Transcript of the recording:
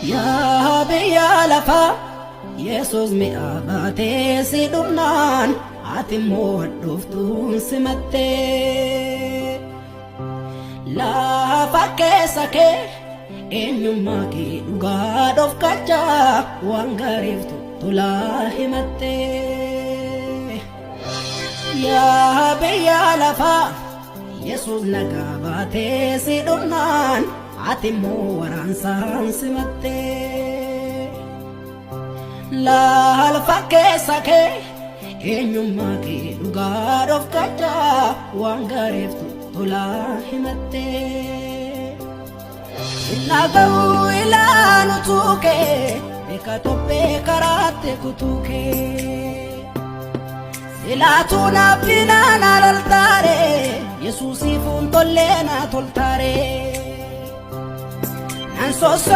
Yaa biyya lafaa, Yesuus mi'a baatee si dhumnaan, ati immoo dhuftuun simattee. Lafa keessa kee eenyummaa kee dhugaa dhofkachaa waan gaariif tolaa himattee. Yaa biyya lafaa, Yesuus nagaa baatee si dhumnaan, ati immoo waraansaan simattee. Lafa keessa kee eenyummaa kee dhugaa dhofkachaa waan gaariif tolaa himattee. Naga'uu ilaalu tuukee beeka tophee karaatti kutuukee. Silaatuu naaf dinaa na loltaare, Yesuusiif tollee na toltaare. Nan sosso.